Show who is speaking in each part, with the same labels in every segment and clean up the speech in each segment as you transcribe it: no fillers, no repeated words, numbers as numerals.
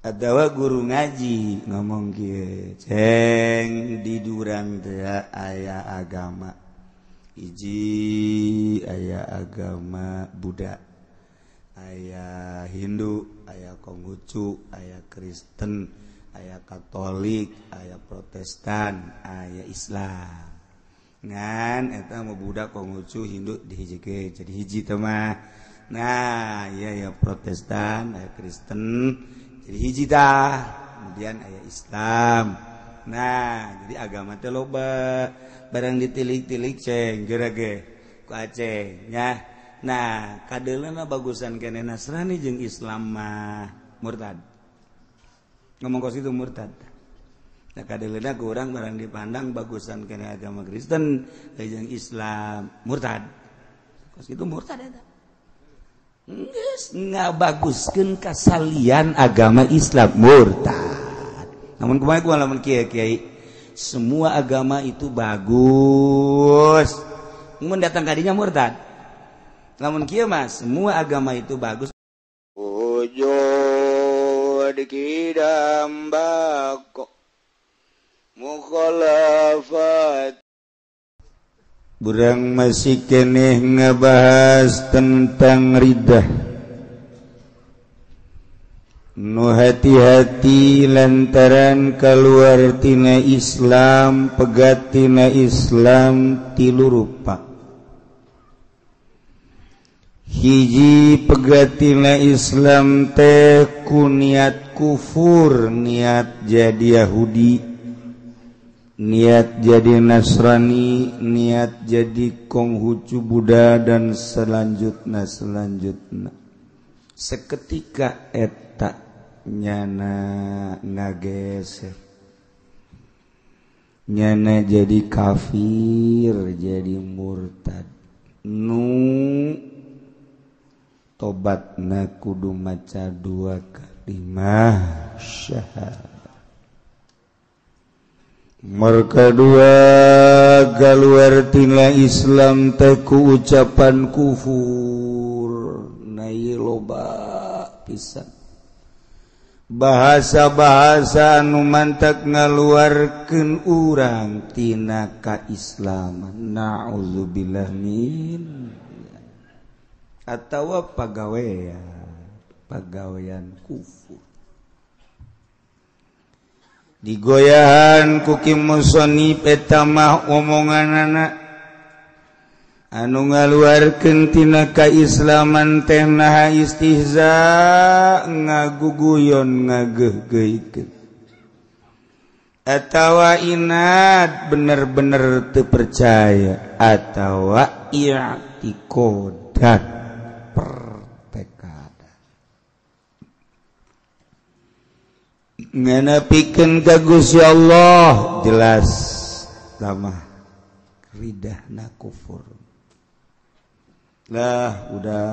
Speaker 1: Atawa guru ngaji ngomong kieu, ceng di durang teh aya agama. Hiji aya agama Buddha, aya Hindu, aya Konghucu, aya Kristen, aya Katolik, aya Protestan, aya Islam. Ngan eta mah Buddha, Konghucu, Hindu dihijikeun jadi hiji teh mah. Nah, iya ya Protestan, aya Kristen jadi hiji tah. Kemudian aya Islam. Nah, jadi agama teh loba. Barang ditilik-tilik ceng geura ge ku Aceh nya. Nah, kadeulana bagusan keneh Nasrani jeung Islam mah murtad. Ngomong kos itu murtad. Nah, kadeulana ku urang barang dipandang bagusan keneh agama Kristen jeung Islam murtad. Kos itu murtad eta. Geus ngabaguskeun kasalian agama Islam murtad. Namun kumaha ku lamun kieu kiai, semua agama itu bagus. Mun datang kadinya murtad. Lamun kieu mah semua agama itu bagus.
Speaker 2: Wujud kidam bako mukhalafat.
Speaker 1: Burang masih keneh ngebahas tentang riddah. Nu hati-hati lantaran keluar tina Islam, pegat tina Islam tilu rupa. Hiji pegat tina Islam teh ku niat kufur, niat jadi Yahudi, niat jadi Nasrani, niat jadi Konghucu Buddha dan selanjutnya selanjutnya. Seketika eta nyana ngageser, nyana jadi kafir, jadi murtad. Nu tobatna kudu maca dua kalimah syahadat. Mereka dua keluar tina Islam teh ku ucapan kufur. Nah ieu loba pisan bahasa-bahasa anu mantak ngaluarkeun urang tina kaislaman. Na'udzubillah min atawa pagawean, pagawean kufur. Digoyahan ku ki musonib eta mah omonganana anu ngaluarkeun tina kaislaman teh naha istihza, ngaguguyon, ngageuhgeuhkeun atawa inat, bener-bener teu percaya, atawa i'tiqodan, pertekada nganapikeun ka Gusti Allah jelas lamah ridahna kufur. Lah udah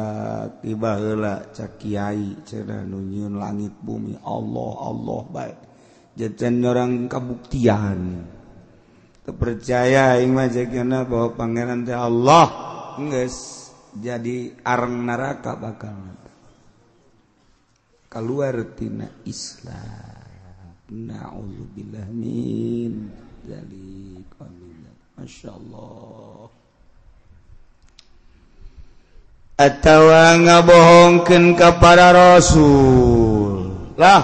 Speaker 1: tiba heula cak kiai cenah nu nyieun langit bumi Allah Allah bae jajan orang kabuktian. Teu percaya aing mah jagana bahwa pangeran teh Allah, geus jadi areng neraka bakal keluar tina Islam. Na'udzubillah min dzalik. Amin. Masyaallah. Atawa ngabohongkeun ka para rasul. Lah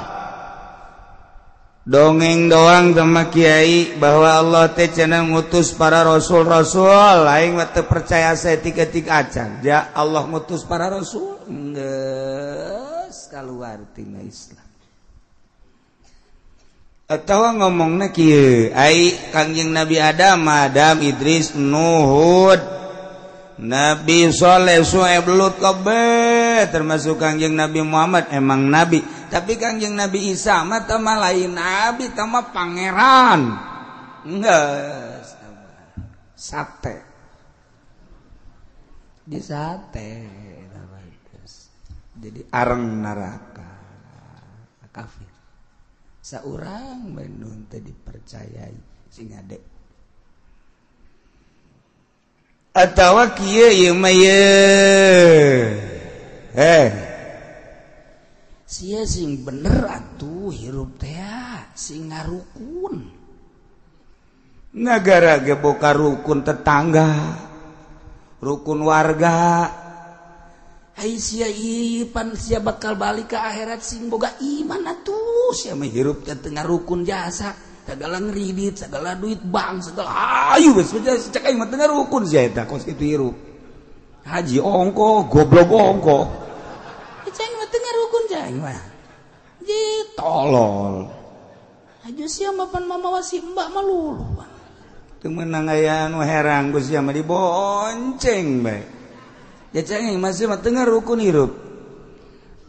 Speaker 1: dongeng doang sama kiai bahwa Allah teh cenah ngutus para rasul-rasul, aing mah teu percaya saeutik-eutik acan. Ja Allah ngutus para rasul geus kaluar tina Islam. Atawa ngomongna kieu, ai Kangjeng Nabi Adam, Adam, Idris, Nuh, Nabi Soleh, Su'aib, Lut kabeh termasuk Kangjeng Nabi Muhammad emang nabi, tapi Kangjeng Nabi Isa mah teh mah lain nabi, teh mah pangeran. Geus sate. Di sate jadi areng neraka kafir. Saurang bandung teh dipercayai sing ade. Atawa kieu ieu mah ye. Sia sing bener atuh hirup teh sing ngarukun. Nagara ge boka rukun tetangga, rukun warga. Ai sia ieu pan sia bakal balik ke akhirat sing boga iman atuh. Sia mah hirup teh teu ngarukun jasa, segala ngridit, segala duit bank, segala ayu geus cek aing mah teu ngarukun sia eta kos kitu hirup. Haji ongko, goblok ongko. Ceng mah teu ngarukun ceng mah. Ji tolol. Aja sia mah pan mamawa si mbak mah lulu. Teu meunang aya anu herang ku sia mah dibonceng bae. Ya ceng mah sia mah teu ngarukun hirup.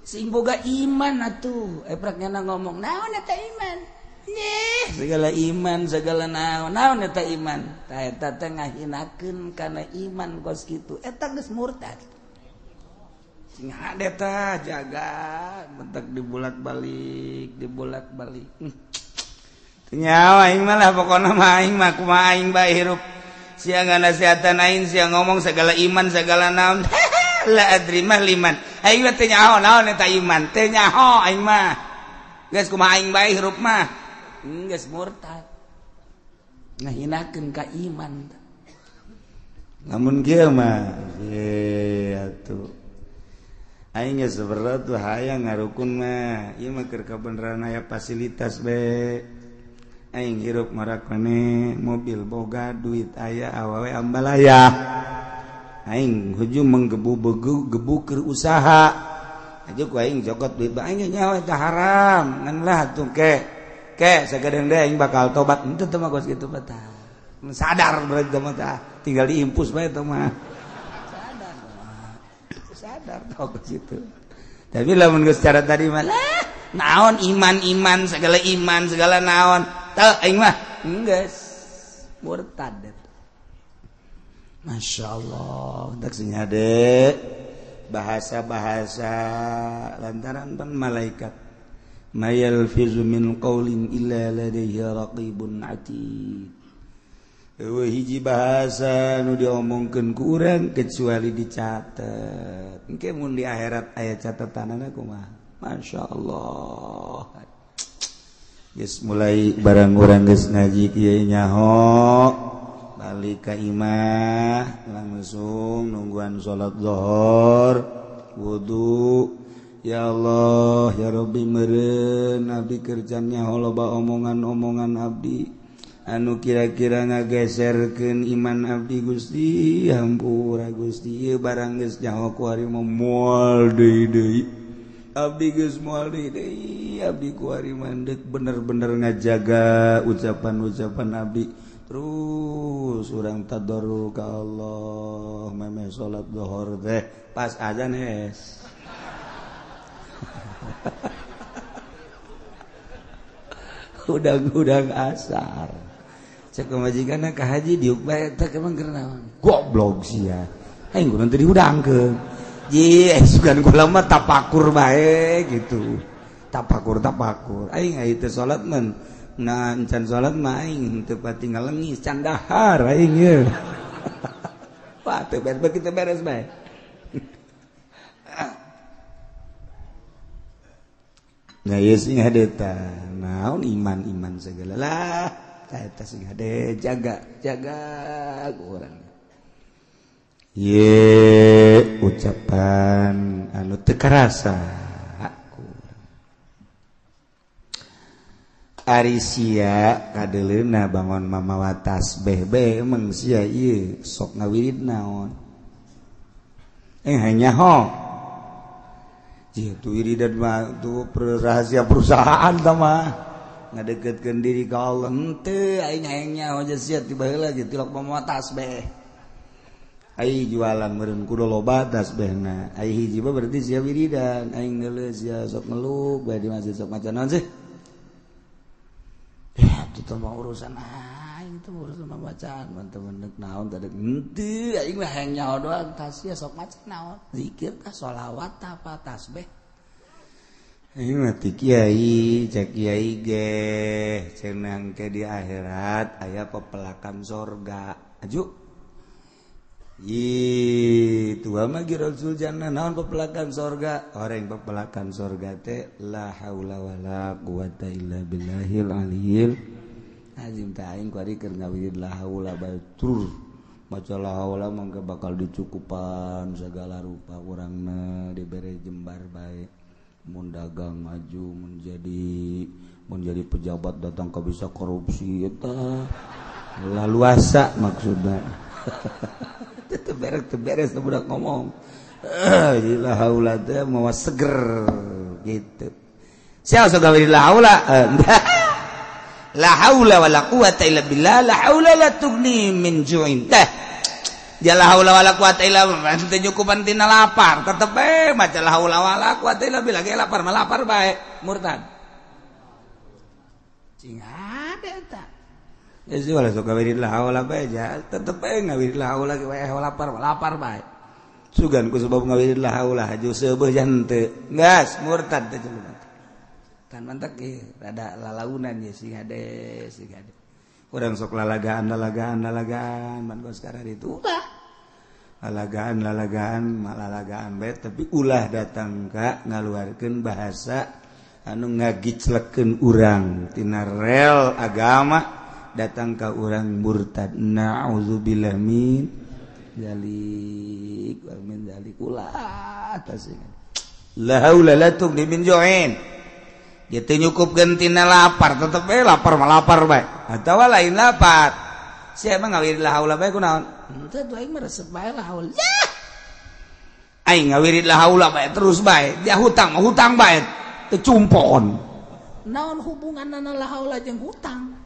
Speaker 1: Sing boga iman atuh. Eprak nyana ngomong, naon eta iman? Nyeh, segala iman, segala naon, naon eta iman? Tah eta teh ngahinakeun kana iman kos kitu. Eta geus murtad. Sing hade tah jaga bentak dibolak-balik, dibolak-balik. Teu nyawa aing mah lah pokona mah aing mah kumaha aing bae hirup. Sia nganasehatan aing, sia ngomong segala iman segala naon. La adri mah liman. Aing mah teu nyaho naon eta iman, teu nyaho aing mah. Geus kumaha aing bae hirup mah. Geus murtad. Ngahinakeun ka iman. Lamun kieu mah ye atuh. Aing geus berat tuh hayang ngarukun mah ieu mah keur kabeneran aya fasilitas be. Aing hirup marakane mobil boga duit aya awewe ambalaya. Aing hujung menggebu-gebu gebu keur usaha. Aja ku aing jokot duit ba aing nyawa eta haram ngan lah tuh ke. Ke sagedeung deui aing bakal tobat henteu teh mah geus kitu mah tah. Sadar berarti mah tah tinggal diimpus bae teh mah. Sadar tau ke situ. Tapi lamun geus cara tadi mah lah naon iman-iman segala iman segala naon. Teu aing mah geus murtad. Masya Allah, tak sing hade bahasa-bahasa lantaran pan malaikat. Mayalfizu min qaulin illa ladaihi raqibun atid. Eueuh hiji bahasa nu diomongkeun ku urang kecuali dicatet. Engke mun di akhirat aya catatanana kumaha? Masya Allah. Geus mulai barang urang geus ngaji kieu nyaho balik ka imah langsung nungguan salat zuhur wudu. Ya Allah ya Rabbi meureun abdi kerjaan nyaho loba omongan-omongan abdi anu kira-kira ngageserkeun iman abdi Gusti hampura Gusti ieu barang geus nyaho ku ari mah moal deui deui abdi geus moal deui deui abdi ku ari mandek bener-bener ngajaga ucapan-ucapan abdi terus urang tadarru ka Allah memeh salat zuhur teh pas azan hes. Udang-udang asar cek pamajikanna ka haji diuk bae teh emang keur naon goblok sia aing kudu teu dihudangkeun ji sugan kula mah tapakur bae gitu tapakur tapakur aing aya teu salat men nah encan salat mah aing teu pati ngalengis can dahar aing ye wah teu beres begitu beres bae. Nah ieu sing hade tah naon iman-iman segala lah eta sing hade jaga jaga ku urang ye ucapan anu teu karasa ku ari sia kadeleuna bangon mamawa tasbih bae emang sia ieu sok ngawirid naon hanya ho itu wiridan mah tuh rahasia perusahaan tah mah ngadeketkeun diri ka Allah henteu aing hayang nyaho aja sia ti baheula ge tilok mamawa tasbih ai jualan meureun kudu loba tasbihna ai hiji mah berarti sia wiridan aing geuleuh sia sok ngeluk bae di masjid sok maca naon sih ya itu mah urusan aing teh urusan bacaan teman-teman naon tadi henteu aing mah hayang nyaho doang tah sia sok maca naon zikir tah sholawat tah apa tasbih aing mah ti kiai cek kiai ge cenah ke di akhirat aya pepelakan sorga aju Ih, tua mah Rasul jannah naon pepelakan sorga. Orang pepelakan sorga teh la haula wala quwata illa billahil aliyil azim. Tah aing kuari keur ngawirid la haula bae tur. Maca la haula mangga bakal dicukupan segala rupa urangna dibere jembar bae. Mun dagang maju, mun jadi pejabat datang ka bisa korupsi eta laluasa maksudna. Teu beres budak ngomong. La haula teh mawa seger gitu. Sia sok gawe la haula. La haula wala quwata illa billah, la haula la tughni min ju'in. Teh. Ya la haula wala quwata illa billah teu nyukupan tina lapar, tetep bae maca la haula wala quwata illa billah ge lapar mah lapar bae, murtad. Cing ada eta. Ya sih wala sok gawe la haula bae ja, tetep bae ngawirid la haula ge wae lapar lapar bae. Sugan ku sebab ngawirid la haula haju seubeuh jan teu. Geus murtad teh jelema. Kan mantak ge rada lalaunan ye sing hade sing hade. Urang sok lalagaan lalagaan lalagaan man kos sekarang itu ulah. Lalagaan lalagaan malalagaan bae tapi ulah datang ka ngaluarkeun bahasa anu ngagiclekeun urang tina rel agama datang ka urang murtad. Na'udzubillah min dzalik wa min dzalik ulah tasing. La haula la tughni min ju'in. Dia teu nyukupkeun tina lapar tetep bae lapar mah lapar bae atawa lain lapar. Sia mah ngawirid la haula bae kunaon? Henteu tuh aing mah resep bae la haula. Aing ngawirid la haula bae terus bae. Dia hutang mah hutang bae teu cumpon.
Speaker 3: Naon hubunganna la haula jeung hutang?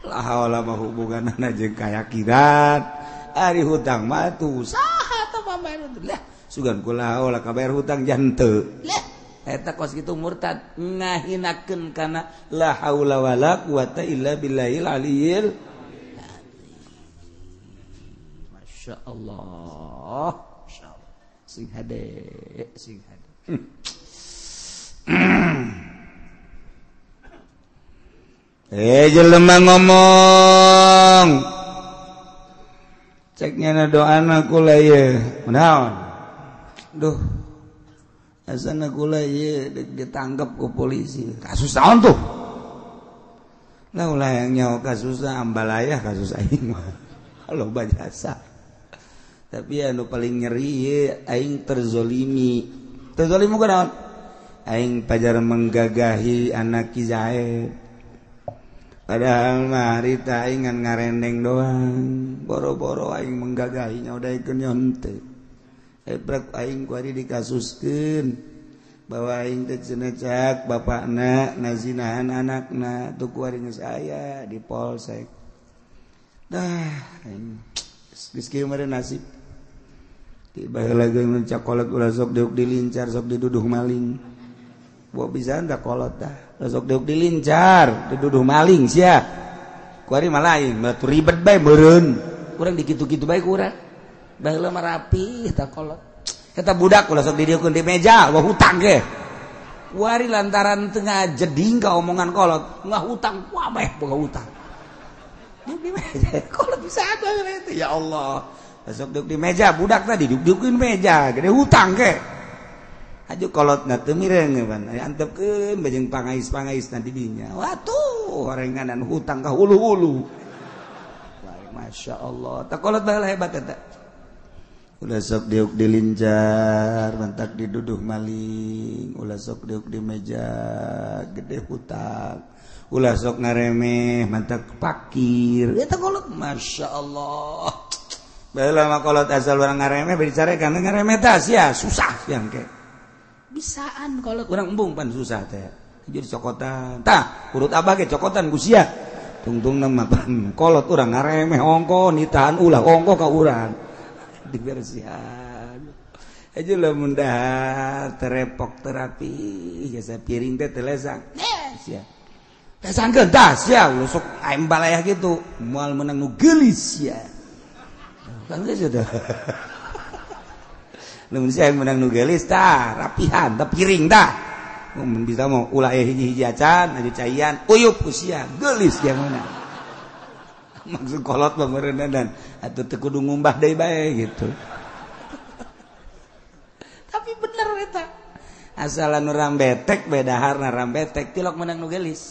Speaker 1: La haula mah hubunganna jeung kayakinan. Ari hutang mah tuh
Speaker 3: saha teh pambayar
Speaker 1: lah. Sugan ku la haula kabayar hutang janteu. Lah eta kos kitu murtad ngahinakeun kana la haula wala quwata illa billahil aliyil azim.
Speaker 3: Masya Allah. Masyaallah. Sing hade, sing hade.
Speaker 1: Jelema ngomong. Cek nyana doana kula ieu. Naon? Duh. Asana kula ieu ditangkap ku polisi. Kasus naon tuh? Lah ulah yang nyaho kasusna ambalaya kasus aing mah. Loba jasa. Tapi anu paling nyeri ieu aing terzolimi. Terzolimi ku naon? Aing pajar menggagahi anak Ki Zaid. Padahal mah harita aing ngan ngarendeng doang. Boro-boro aing menggagahinya udah ikeun nyonte. Ebrek aing ku ari dikasuskeun bahwa aing teh cenah cak bapakna ngazinahan anakna tuh ku ari geus aya di polsek. Dah aing geus kieu mah nasib. Tiba baheula ge mun cakolot ulah sok diuk dilincar sok diduduh maling. Bawa bisa dah kolot dah. Sok diuk dilincar diduduh maling sia. Ku ari mah lain, batu ribet bae meureun.
Speaker 3: Urang dikitu-kitu bae ku urang. Baheula mah rapi eta kolot.
Speaker 1: Eta budak ulah sok didieukeun di meja, wah hutang ge. Wari lantaran teu ngajeding ka omongan kolot, ngah hutang wabeh boga hutang. Diuk di meja, kolot bisa baheula itu ya Allah. Sok diuk di meja, budak tadi diuk-diukeun meja, gede hutang ge. Aju kolotna teu mireng pan, antepkeun bae jeung pangais-pangais nanti dinya. Watuh, horenganan hutang ka hulu-hulu. Masya Allah, tak kolot baheula hebat eta. Ulah sok diuk dilincar, mantak diduduh maling. Ulah sok diuk di meja, gede hutang. Ulah sok ngaremeh, mantak pakir. Eta kolot, Masya Allah. Baheula mah kolot asal urang ngaremeh bari dicarekan ngaremeh tah sia susah yang ke.
Speaker 3: Bisaan kolot
Speaker 1: urang embung pan susah teh. Jadi cokotan. Tah, urut abah ge cokotan ku sia. Tungtungna mah pan kolot urang ngaremeh ongko nitahan ulah ongko ka urang. Dibersihan. Aja lamun dahar terepok terapi jasa piring teh teu lesang. Sia. Lesangkeun tah sia sok aing balayah kitu moal meunang nu geulis sia. Kan geus teh. Lamun sia meunang nu geulis tah rapihan tah piring tah. Mun bisa mau ulah hiji-hiji acan aju caian uyup ku sia geulis sia meunang. Maksud kolot mah meureunna atuh teu kudu ngumbah deui bae gitu. Tapi bener eta. Asal anu rambetek beda harna rambetek tilok menang nu gelis.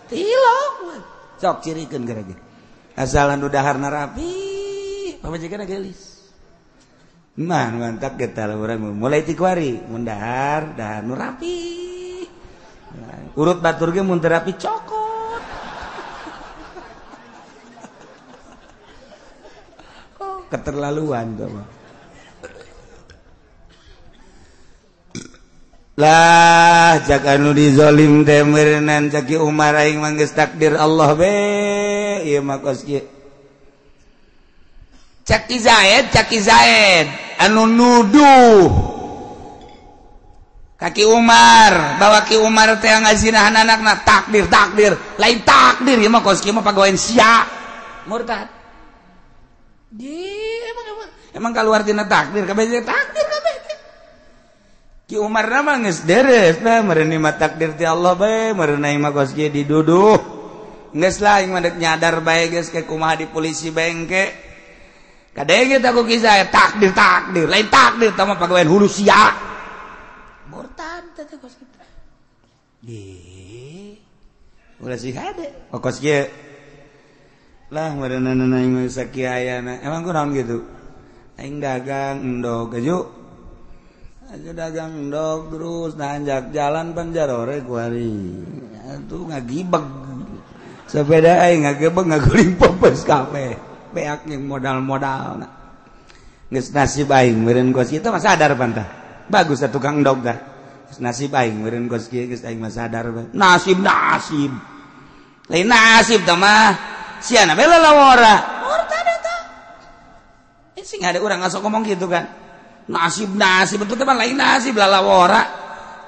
Speaker 1: Tilok. Sok cirikeun gara-gara. Asal anu daharna rapi, pamajikanna gelis. Mah mantap kita urang mulai ti kuari mun dahar dahar nu rapi. Urut batur ge mun teu rapi cokot. Oh, keterlaluan tuh mah. Lah cak anu dizolim teh meureunnan cak Ki Umar aing mah geus takdir Allah be ieu mah kos kieu. Cak Ki Zaid anu nuduh ka Ki Umar bahwa Ki Umar teh ngazinahan anakna takdir takdir lain takdir ieu mah kos kieu mah pagawean sia murtad. Di emang keluar tina takdir kabeh takdir kabeh. Ki Umar mah geus deres bah meureun mah takdir ti Allah bae meureun mah kos kieu diduduh geus lah aing mah deuk nyadar bae geus ke kumaha di polisi bae engke. Kadenge tak ku kisah takdir takdir lain takdir tah mah pagawean hulu sia murtad teh kos kitu. Di ulah sih hade kos kieu lah meureunna aing mah sakieu ayana emang kunaon kitu aing dagang endog aju aja dagang endog terus nanjak jalan panjarore kuari atuh ngagibeg sepeda aing ngagebeg ngaguling popes kabeh beak yang modal-modal geus nasib aing meureun kos kieu mah sadar pantah bagus atuh tukang endog tah geus nasib aing meureun kos kieu geus aing mah sadar nasib nasib lain nasib tah mah siana bae lalawara murtad eta sing ada urang ngasok ngomong gitu kan nasib nasib betul mah lain nasib lalawara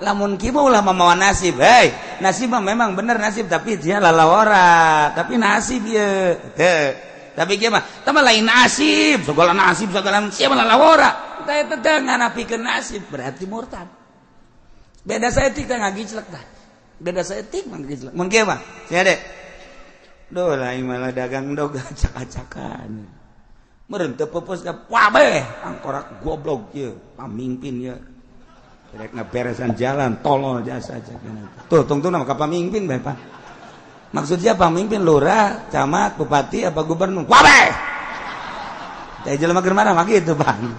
Speaker 1: lamun kieu mah ulah mamawa nasib hei nasib mah memang bener nasib tapi dia lalawara tapi nasib ieu teu tapi kieu mah tah mah lain nasib segala nasib segala sia mah lalawara tah eta teh nganapikeun nasib berarti murtad beda saeutik teh ngagiclek tah beda saeutik mah ngagiclek mun kieu mah sia de duh lain malah dagang dog acak-acakan meureun teu peupeus ka kabeh angkorak goblok ieu pamimpin ieu rek ngaberesan jalan tolol jasa cek tuh tungtungna mah ka pamimpin bae Pak. Maksudnya pamimpin lurah, camat, bupati, apa gubernur? Kabeh. Teh jelema keur marah mah kitu, Bang.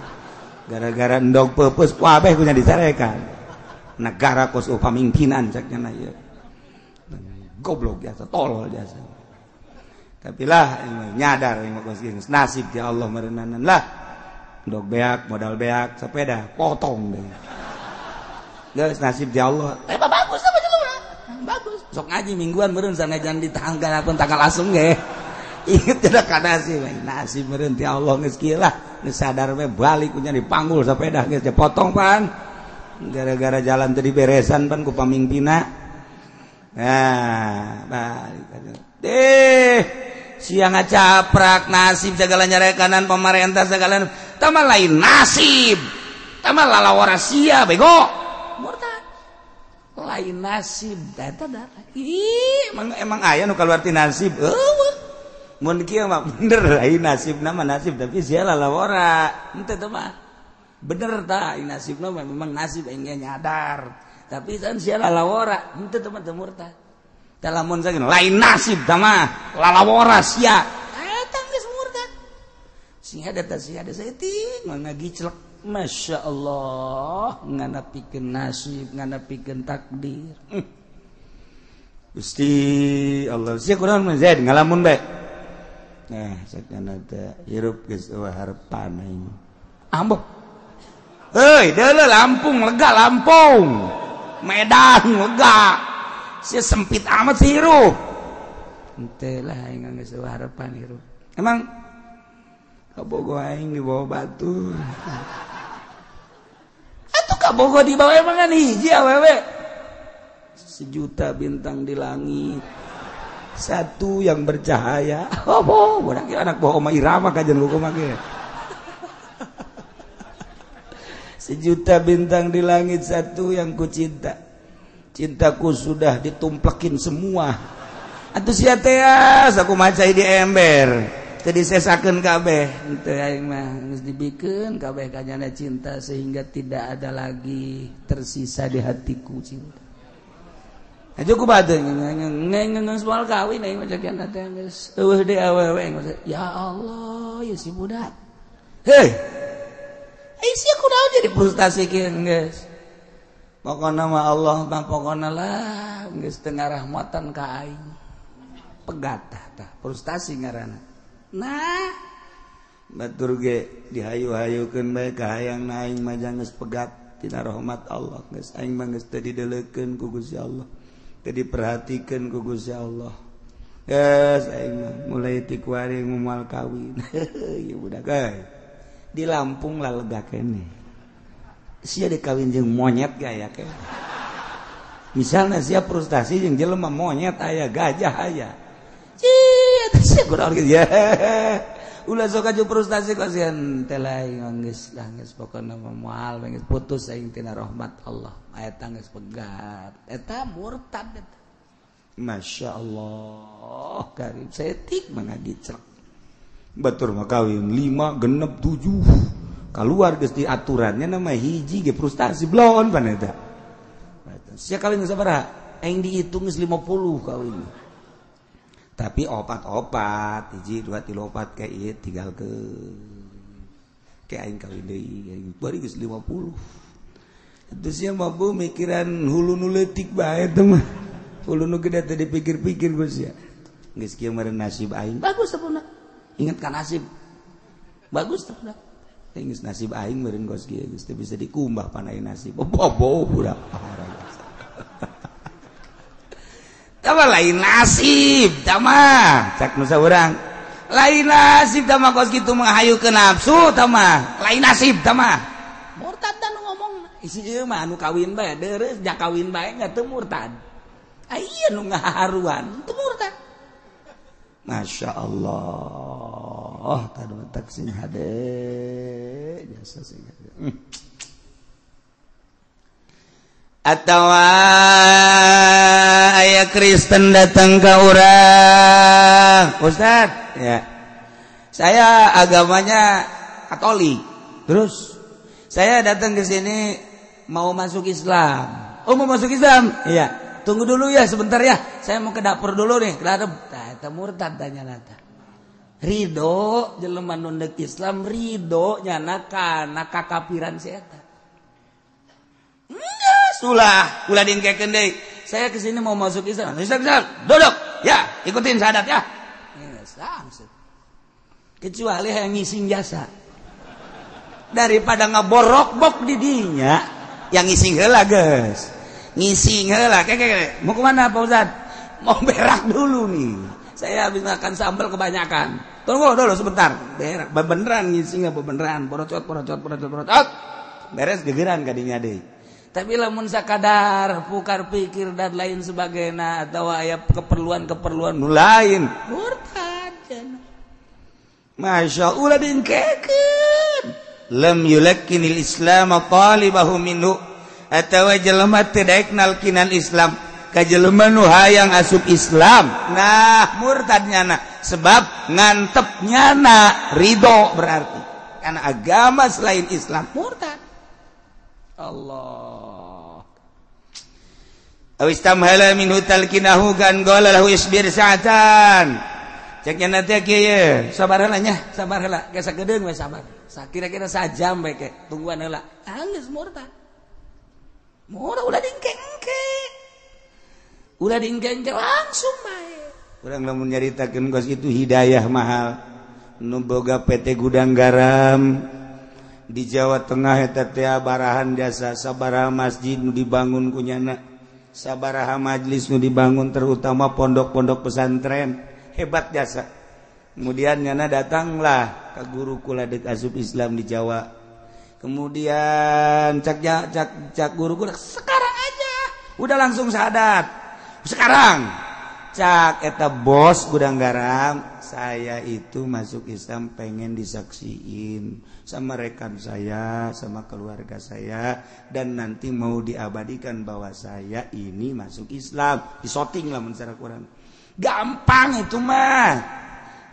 Speaker 1: Gara-gara endog peupeus kabeh kunya dicarekan. Negara kos pamimpinan cek nya ieu. Goblok jasa, tolol jasa. Tapi lah nyadar mah kos geus nasib ti Allah meureunanan lah. Endog beak, modal beak, sepeda potong deh. Geus nasib ti Allah. Eh bagus apa jelema? Bagus. Sok ngaji mingguan meureun sanajan di tanggal pun tanggal asung ge. Inget tidak ka nasib, nasib meureun ti Allah geus kieu lah. Geus sadar we balik kunya dipanggul sepeda geus dipotong pan. Gara-gara jalan teu diberesan pan ku pamimpinna. Nah, balik. Deh, siang ngacaprak nasib segala nyarekanan pemerintah segala tah mah lain nasib. Tah mah lalawara sia bego. Murtad. Lain nasib eta darah. Ih, emang aya nu kaluar ti nasib. Eueuh. Mun kieu mah bener lain nasibna mah nasib tapi sia lalawara. Henteu teh mah. Bener tah nasibna mah memang nasib aing ge nyadar. Tapi kan sia lalawara, henteu teh mah teu murtad. Tah lamun sakieu lain nasib tah mah lalawara sia. Eta geus murtad. Sing ada tah sia ada saeutik mah ngagiclek. Masya Allah nganapikeun nasib nganapikeun takdir. Gusti Allah sia kunaon mah Zaid ngalamun bae. Nah sakana teh hirup geus eueuh harepan aing. Ambo. Heuy deuleu Lampung lega Lampung. Medan lega. Sia sempit amat sih hirup. Henteu lah aing geus eueuh harepan hirup. Emang kabogo aing dibawa batu. Atuh kabogo dibawa emang kan hiji awewe. Sejuta bintang di langit, satu yang bercahaya. Oh, budak anak bawa Oma Irama kajian gua mah ge. Sejuta bintang di langit, satu yang ku cinta. Cintaku sudah ditumplekin semua. Atuh sia teh aku maca di ember. Teu disesakeun kabeh. Henteu aing mah geus dibikeun kabeh ka nyana cinta sehingga tidak ada lagi tersisa di hatiku cinta. Aja ku bade ngeung soal kawin aing mah cakian teh geus eueuh deui awewe aing mah. Ya Allah, ya si budak. Hei. Ai sia kunaon jadi frustasi kieu geus. Pokona mah Allah mah pokona lah geus teu ngarahmatan ka aing. Pegat tah frustasi ngaranna. Nah, batur ge dihayu-hayukeun bae ka hayang na aing mah geus pegat tina rahmat Allah geus aing mah geus teu dideulekeun ku Gusti Allah. Teu diperhatikeun ku Gusti Allah. Geus aing mah mulai ti kuari moal kawin. Ieu budak euy. Di Lampung lah lega keneh. Sia dikawin jeung monyet ge aya keneh. Misalnya sia frustasi jeung jelema monyet aya, gajah aya. Cih, eta sia kunaon kieu ya. Ulah sok aju frustasi kok sieun teh lain geus lah geus pokona mah moal geus putus aing tina rahmat Allah. Eta geus pegat. Eta murtad eta. Masya Allah, karib setik mah ngagicrek. Batur mah kawin 5 genep 7. Keluar geus di aturannya nama hiji ge frustasi blon pan eta. Sia kawin sabaraha? Aing dihitung geus 50 kawin. Tapi opat-opat, hiji 2 3 4 kayak ieu tinggal ke kayak aing kawin deui aing bari geus 50. Itu sia mah bu mikiran hulu nu leutik bae teh mah. Hulu nu gede teh dipikir-pikir geus sia. Geus kieu meureun nasib aing. Bagus teh puna. Ingat ka nasib. Bagus teh puna. Geus nasib aing meureun geus kieu geus teu bisa dikumbah pan aing nasib. Bobo budak parah. Tama lain nasib tama cak nu saurang. Lain nasib tama kos kitu menghayu ke nafsu tama. Lain nasib tama. Murtad dan ngomong isi ieu mah anu kawin bae deureuh ja kawin bae nya teu murtad. Aya nu ngaharuan teu murtad. Masya Allah, tadu tak sing hade jasa sing hade. Atau aya Kristen datang ke urang, Ustad, ya, saya agamanya Katolik. Terus saya datang ke sini mau masuk Islam. Oh, mau masuk Islam? Iya. Tunggu dulu ya sebentar ya. Saya mau ke dapur dulu nih. Ke dapur. Tah eta murtad tanya nata. Ridho jelema nu deuk Islam ridho nyana kana kakapiran si eta. Ulah, ulah diengkekeun deui. Saya ke sini mau masuk Islam. Islam, Islam. Duduk. Ya, ikutin syahadat ya. Islam. Kecuali yang ngising jasa. Daripada ngaborok-bok di dinya, yang ngising heula geus. Ngising heula. Kek. Mau kemana Pak Ustad? Mau berak dulu nih. Saya habis makan sambal kebanyakan. Tunggu dulu sebentar. Berak. Beneran ngisingnya beneran. Porocot, porocot, porocot, porocot. Beres gegeran kadinya deui. Tapi lamun sakadar pukar pikir dan lain sebagainya atau aya keperluan-keperluan nu lain murtad cenah. Masya Allah diengkekeun. Lam yulakkinil Islam talibahu minhu atawa jelema teu daek nalkinan Islam ka jelema nu hayang asup Islam. Nah, murtad nyana sebab ngantep nyana ridho berarti karena agama selain Islam murtad. Allah. Awistamhala minhu talkinahu kan qala lahu isbir sa'atan. Cek nya nanti kieu sabar heula nya, sabar heula. Geus sagedeung we sabar. Sakira-kira sajam bae ke, tungguan heula. Geus murtad. Murtad ulah diengke-engke. Ulah diengke-engke langsung bae. Urang lamun nyaritakeun kos itu hidayah mahal. Nu boga PT Gudang Garam di Jawa Tengah eta teh barahan jasa sabaraha masjid nu dibangun ku nyana, sabaraha majlis nu dibangun terutama pondok-pondok pesantren hebat jasa. Kemudian nyana datanglah ke guru kula deuk asup Islam di Jawa. Kemudian cak guru kula sekarang aja udah langsung syahadat. Sekarang cak eta bos Gudang Garam, saya itu masuk Islam pengen disaksiin sama rekan saya, sama keluarga saya, dan nanti mau diabadikan bahwa saya ini masuk Islam. Disoting lah secara kurang. Gampang itu mah.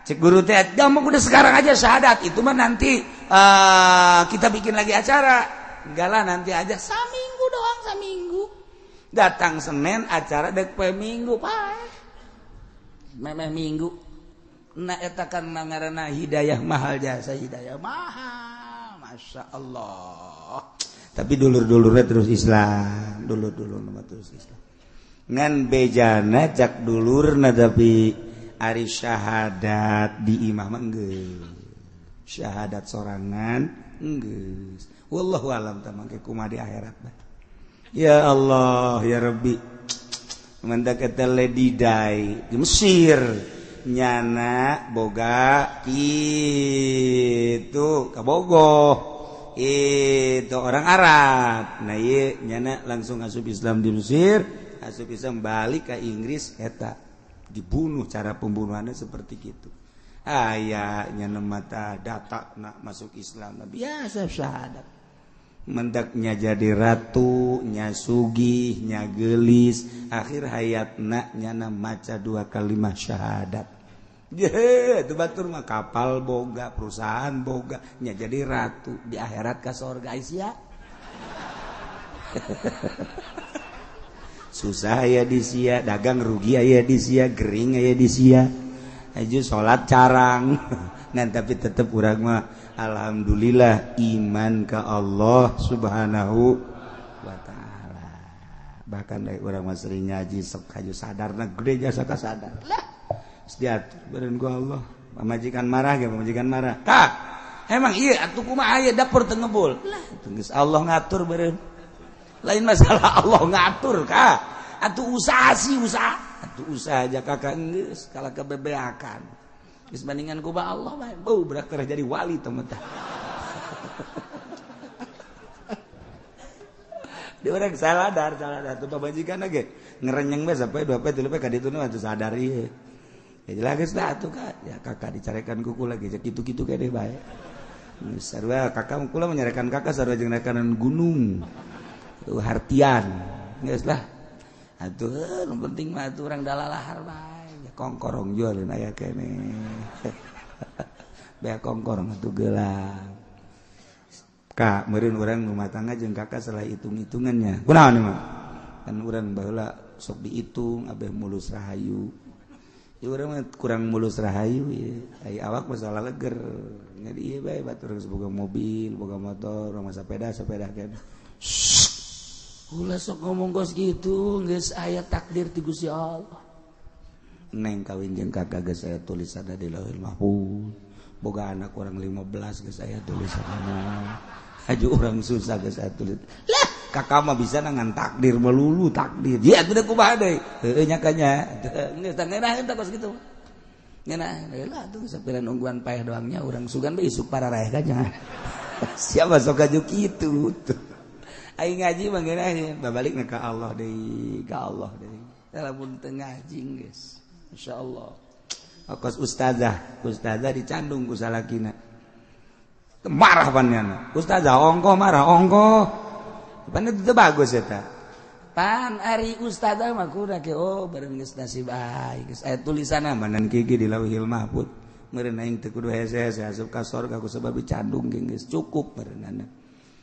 Speaker 1: Cek guru teh, gampang udah sekarang aja syahadat. Itu mah nanti kita bikin lagi acara. Enggak lah nanti aja saminggu doang saminggu. Datang Senin acara dek poe Minggu, pak. Memeh Minggu. Nah eta kan mangarana hidayah mahal jasa hidayah mahal. Masya Allah. Tapi dulur-dulurnya terus Islam, dulur-dulur terus Islam. Ngan bejana cak dulurna tapi ari syahadat di imah mah geus. Syahadat sorangan geus. Wallahu alam tah mangke kumaha di akhirat bah. Ya Allah ya Rabbi. Mantak eta ledidai di Mesir nyana boga kitu kabogoh. Itu orang Arab. Nah ieu nyana langsung asup Islam di Mesir, asup Islam balik ke Inggris eta dibunuh, cara pembunuhannya seperti gitu. Aya nyana mata data nak masuk Islam biasa syahadat. Mendaknya jadi ratu, nya sugih, nya gelis, akhir hayatna nyana maca dua kalimat syahadat. Ye, itu batur mah kapal boga, perusahaan boga, nya jadi ratu di akhirat ka sorga sia. Susah aya di sia, dagang rugi aya di sia, gering aya di sia. Aju salat carang. Ngan tapi tetep urang mah alhamdulillah iman ka Allah Subhanahu wa taala. Bahkan dari urang mah sering ngaji sok haju sadarna gede jasa ka sadar. Lah diatur beren ku Allah. Pamajikan marah ge pamajikan marah. Kak, emang iya atuh kumaha aya dapur teu ngebul. Lah, geus Allah ngatur beren. Lain masalah Allah ngatur kak. Atuh usaha sih usaha. Atuh usaha aja kakak geus kalah kebebeakan. Geus bandingan ku ba Allah bae. Beuh berak teh jadi wali teh mah. Di urang saladar tuh pamajikan ge ngerenyeng bae sampai 2 poe 3 poe ka ditu mah atuh sadar ieu. Ya jelas lah atuh kak, ya kakak dicarekan kuku lagi, gitu-gitu kayak deh baik. Sarua kakak kula menyarekan kakak sarua jeung rekanan gunung, hartian, geus lah. Atuh, nu penting mah atuh urang dalalahar bae, ya kongkorong jualin aya keneh. Bea kongkorong atuh gelang. Kak, meureun urang rumah tangga jeung kakak salah hitung-hitungannya. Kunaon ieu mah? Kan urang baheula sok dihitung abeh mulus rahayu. Ya urang mah kurang mulus rahayu ya. Ai awak masalah leger. Jadi ieu bae batur geus boga mobil, boga motor, urang mah sepeda kan. Ulah sok ngomong kos gitu, geus aya takdir ti Gusti Allah. Neng kawin jeung kakak geus aya tulisanna di Lauhul Mahfuz. Boga anak urang 15 geus aya tulisanna. Haju urang susah geus aya tulis. Lah, kakak mah bisa ngan takdir melulu takdir. Ya atuh kumaha deui? Heueuh nya kanya. Geus tah ngeunah tah kos kitu. Ngeunah heula atuh sapiran ungguan paeh doangnya urang sugan bae isuk pararaeh kanya. Siapa sok aju kitu tuh. Aing ngaji mah ngeunah babalikna ka Allah deui, ka Allah deui. Lamun teu ngaji geus. Insyaallah. Kos ustazah, ustazah dicandung ku salakina. Marah pannyana. Ustazah ongkoh marah ongkoh. Pan itu bagus eta. Pan ari ustazah mah kudu ke oh bareng geus nasib aing geus aya tulisanna manan kieu di Lauhil Mahfuz. Meureun aing teu kudu hese-hese asup ka sorga ku sebab dicandung geus cukup meureunana.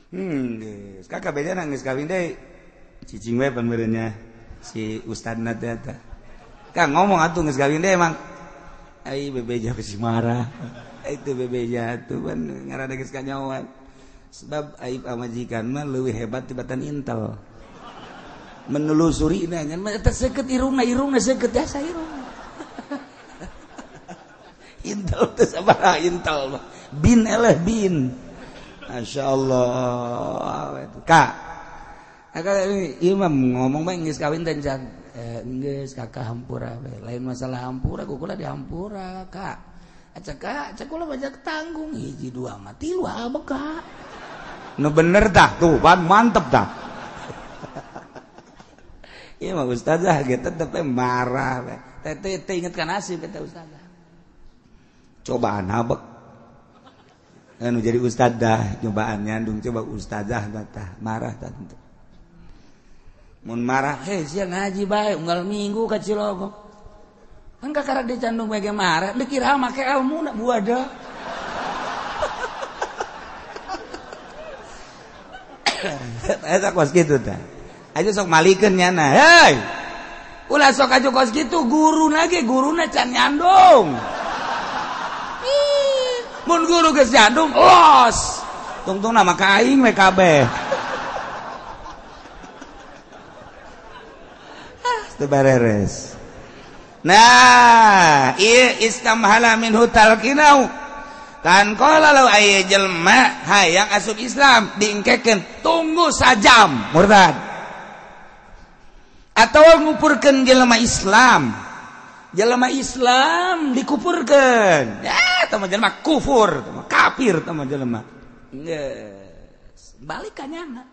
Speaker 1: Geus kakak bejana geus kawin deui. Cicing we pan meureunnya si ustadna teh eta. Kang ngomong atuh geus kawin deui emang. Ai bebeja besi marah. Itu bebeja atuh pan ngaranna geus kanyawan. Sebab aib pamajikan mah leuwih hebat tibatan intel. Menelusuri na ngan mah eta seukeut irungna, irungna seukeut jasa irungna. Intel teh sabaraha intel mah. Bin eleh bin. Masya Allah. Kak, kakak ini imam ngomong bae geus kawin teh can. Geus kakak hampura we. Lain masalah hampura, kukula dihampura, Kak. Acak kak, cek kula banyak tanggung hiji dua mah tilu abek kak. Nu bener tah tuh, pan mantep tah. Ieu mah ustazah ge tetep marah we. Teh teh inget ka nasib eta ustazah. Cobaan abek. Anu jadi ustazah cobaan nyandung coba ustazah tah marah tah tentu. Mun marah, heh sia ngaji bae unggal minggu ka Cilogok. Kan kakara dicandung bae marah, dikira make ilmu na buada. Eta kos kitu tah. Aja sok malikeun nyana. Hei. Ulah sok aju kos kitu guru lagi, guruna can nyandung. Mun guru geus nyandung, los. Tungtungna mah ka aing we kabeh. Ah, teu bareres. Nah, ieu istamhala minhu talqinau. Kan qala law aya jelema hayang asup Islam diengkekeun tunggu sajam murtad. Atau ngupurkeun jelema Islam. Jelema Islam dikupurkeun. Ya, tah mah jelema kufur, tah mah kafir tah mah jelema. Geus, balik ka nyana.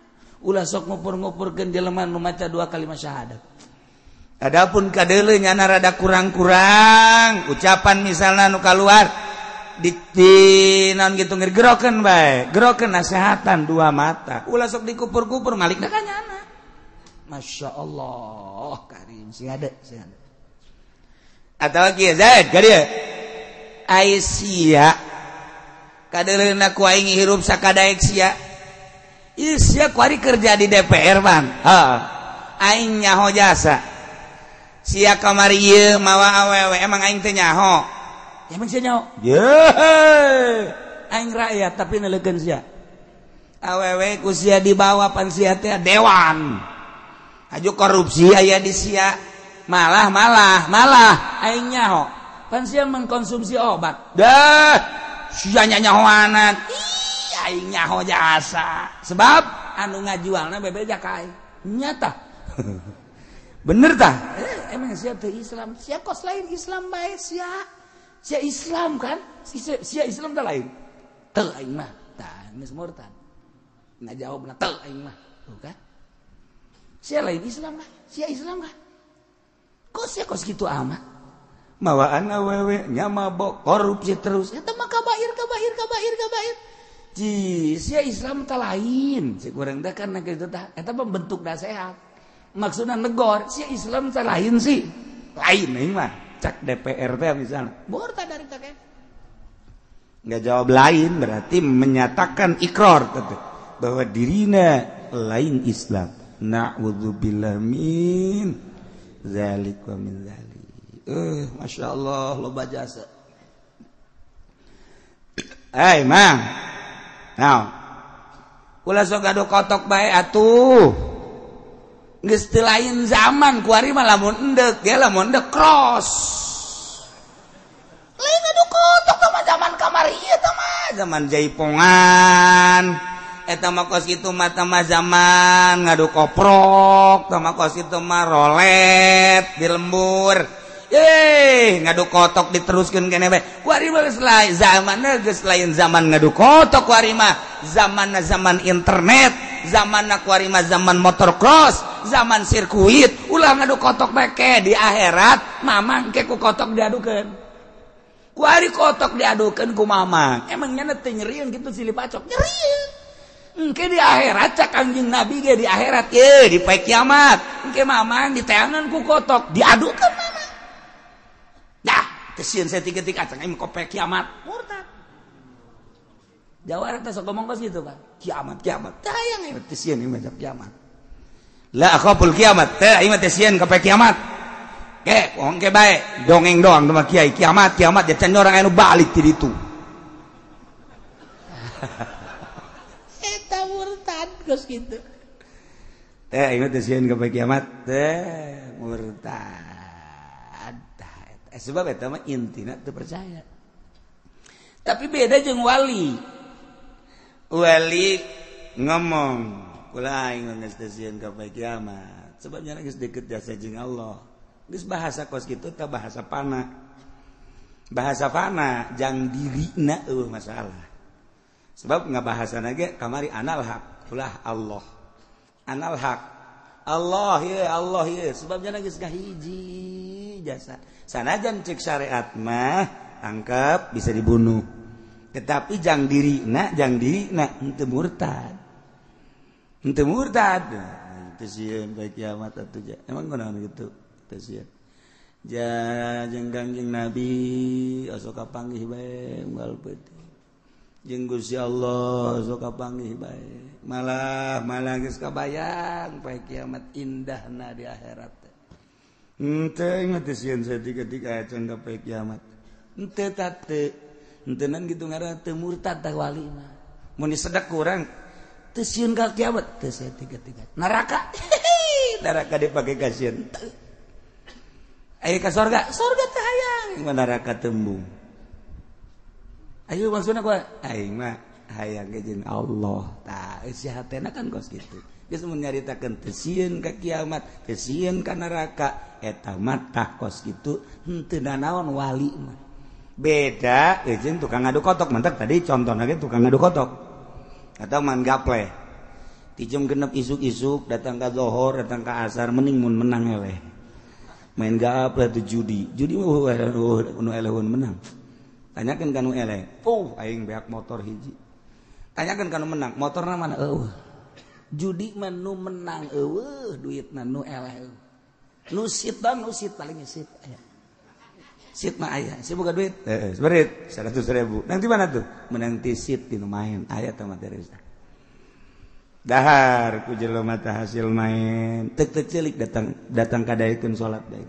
Speaker 1: Ulah sok ngupur-ngupurkeun jelema nu maca dua kalimat syahadat. Adapun kadeuleu nyana rada kurang-kurang ucapan misalna nu kaluar di naon gitu ngegerokeun bae, gerokeun nasehatan dua mata. Ulah sok dikupur-kupur malikna ka nyana. Masya Allah, karim sing ada, sing ada. Atau kieu Zaid ka dieu. Ai sia kadeuleuna ku aing hirup sakadaek sia. Ieu sia kuari kerja di DPR bang. Heeh. Aing nyaho jasa. Sia kamari ieu mawa awewe emang aing teh nyaho. Emang sia nyaho? Ye. Aing rakyat tapi neleukeun sia. Awewe ku sia dibawa pan sia teh dewan. Aju korupsi aya di sia. Malah malah malah aing nyaho. Pan sia mengkonsumsi obat. Dah sia nyahoanan. Ih aing nyaho jasa. Sebab anu ngajualna bebeja ka aing. Nyata. Bener tah? Emang sia teh Islam? Sia kos lain Islam bae sia. Sia Islam kan? Sia Islam teh lain. Teu aing mah. Tah geus murtad. Ngajawabna teu aing mah. Tuh kan? Sia lain Islam kah? Sia Islam kah? Kok sia kos kitu amat? Mawaan awewe nya mabok korupsi terus. Eta mah kabair kabair kabair kabair. Ji, sia Islam teh lain. Si kurang teh kan kitu tah. Eta mah bentuk nasehat. Maksudna negor, sia Islam teh lain sih. Lain aing mah. Cak DPR teh misalnya. Murtad dari teh. Enggak jawab lain berarti menyatakan ikrar bahwa dirina lain Islam. Na'udzubillah min zalik wa min zalik. Masya Allah loba jasa. Hei mang, now, ulah sok gaduh kotok bae atuh. Geus teu lain zaman kuari mah lamun endek, ge lamun endek cross. Lain gaduh kotok tah mah zaman kamari ieu tah mah, zaman jaipongan. Eta mah kos kitu mah tah mah zaman ngadu koprok, tah mah kos kitu mah rolet di lembur. Ngadu kotok diteruskeun keneh bae. Kuari mah geus lain zamanna, geus lain zaman ngadu kotok kuari mah. Zamanna zaman internet, zamanna kuari mah zaman motor cross, zaman sirkuit. Ulah ngadu kotok bae ke di akhirat mamang ke ku kotok diadukeun. Kuari kotok diadukeun ku mamang. Emang nya teu nyerieun kitu silih pacok, nyerieun. Engke di akhirat cak Kangjeng Nabi ge di akhirat ye di poe kiamat. Engke mamang diteangan ku kotok diadukeun mamang. Dah, teu sieun saeutik-eutik acang aing kope kiamat. Murtad. Jawara teh sok ngomong kos kitu kan. Kiamat, kiamat. Tah hayang aing teu sieun ieu mah kiamat. La akhaful kiamat. Teh aing mah teu sieun kope kiamat. Ke, ongke bae, dongeng doang mah kiai kiamat, kiamat ya can orang anu balik ti ditu. Eta murtad kos kitu. Teh aing mah teu sieun kope kiamat. Teh murtad. Sebab eta mah intina teu percaya. Tapi beda jeung wali. Wali ngomong, kula aing geus teu sieun ka poe kiamat. Sebab nya geus deket jasa jeung Allah. Geus bahasa kos kitu teh bahasa fana. Bahasa fana jang dirina eueuh masalah. Sebab ngabahasana ge kamari anal haq, ulah Allah. Anal haq. Allah ye, Allah ye. Sebab nya geus kahiji jasa. Sanajan cek syariat mah tangkap bisa dibunuh. Tetapi jang dirina henteu murtad. Henteu murtad. Teu sieun bae kiamat atuh ja. Emang kunaon kitu? Teu sieun. Ja jeung Kangjeng Nabi osok kapanggih bae unggal peuting. Jeung Gusti Allah osok kapanggih bae. Malah malah geus kabayang poe kiamat indahna di akhirat teh. Henteu ingat sieun saeutik-eutik acan ka poe kiamat. Henteu teu henteunan kitu ngaranna teu murtad tah wali mah. Mun disedek ku urang teu sieun ka kiamat teu saeutik-eutik. Neraka neraka dipake ka sieun. Ayo ke sorga, sorga teh hayang, neraka tembung. Ayo maksudna kumaha? Aing mah hayang ge jeung Allah. Tah eusi hatena kan kos kitu. Geus mun nyaritakeun teu sieun ka kiamat, teu sieun ka neraka, eta mah tah kos kitu henteu nanaon wali mah. Beda jeung tukang ngadu kotok, mantak tadi contohna ge tukang ngadu kotok. Atau man gaple. Ti jam 6 isuk-isuk datang ka zohor, datang ka asar mending mun menang eleh. Main gaple tuh judi judi mah nu elehun menang. Tanyakeun ka nu eleh, aing beak motor hiji. Tanyakeun ka nu menang, motorna mana eueuh. Judi mah nu menang eueuh, duitna nu eleh eueuh. Nu sit bang, nu sit paling sit aya. Sit mah aya, si boga duit. Heeh, seberit 100.000. Nang di mana tuh? Menang ti sit di nu main, aya teh materi. Dahar ku jelema teh hasil main tek tek celik datang datang kadaekeun salat bae.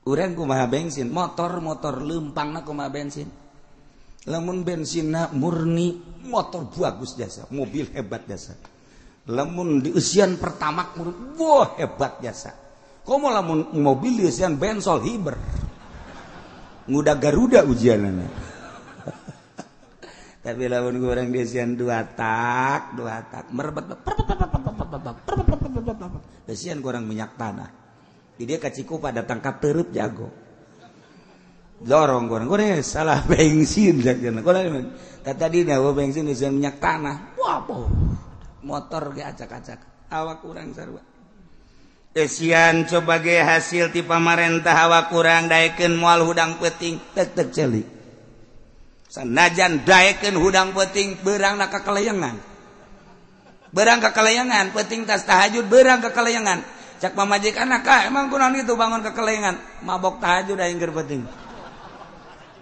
Speaker 1: Urang kumaha bensin, motor-motor leumpangna kumaha bensin. Lamun bensinna murni motor bagus jasa, mobil hebat jasa. Lamun dieusian pertamax murni, wah hebat jasa. Komo lamun mobil dieusian bensol hiber. Nguda Garuda ujianana. Tapi lamun kurang desian dua tak merebet desian kurang minyak tanah. Di dia kacikupa datang ka tereup jago. Dorong kurang kurang salah bensin jakna. Kurang tadi dah bensin desian minyak tanah. Wah, motor ge acak-acak. Awak kurang sarua. Desian coba ge hasil ti pamarentah awak kurang daekeun moal hudang peuting tek-tek celik. Sanajan daekeun hudang peuting beurangna ka kalayangan. Beurang ka kalayangan, peuting tas tahajud beurang ka kalayangan. Cak pamajikan ka emang kunaon kitu bangun ka kalayangan, mabok tahajud aing keur peuting.